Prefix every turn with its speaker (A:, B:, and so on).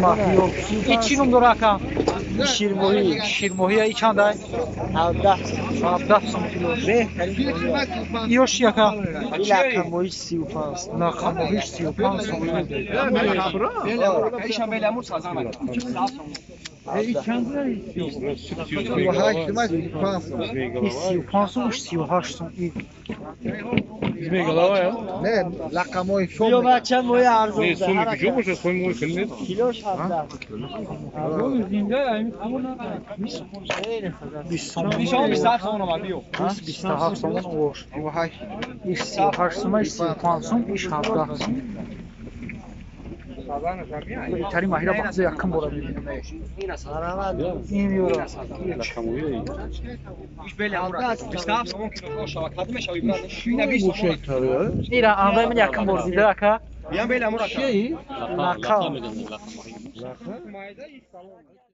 A: Маҳиё. И чӣ ном дора, ака?
B: Ширмоҳӣ.
A: Ширмоҳия. И чандай?
B: 17.
A: 17 сом кило. Иёш чи, ака?
B: Лақамоҳиш 35.
A: Лақамоҳиш 35 сом. И 35 сом, уш 38 сом.
C: Не, лақамои.
B: Биё, бача, мои арзон.
D: Не, суми куҷо бошад? Суми мои хеле нест.
B: Килош 17.
A: 20 сомон. 27 сомон ош. Иш 38 сом, иш 35 сом, иш 17 сом. Итари маҳира баъзе якум бора мебинем. Ин ёра. Ира анвай ман якум бор дида, ака. Лақа.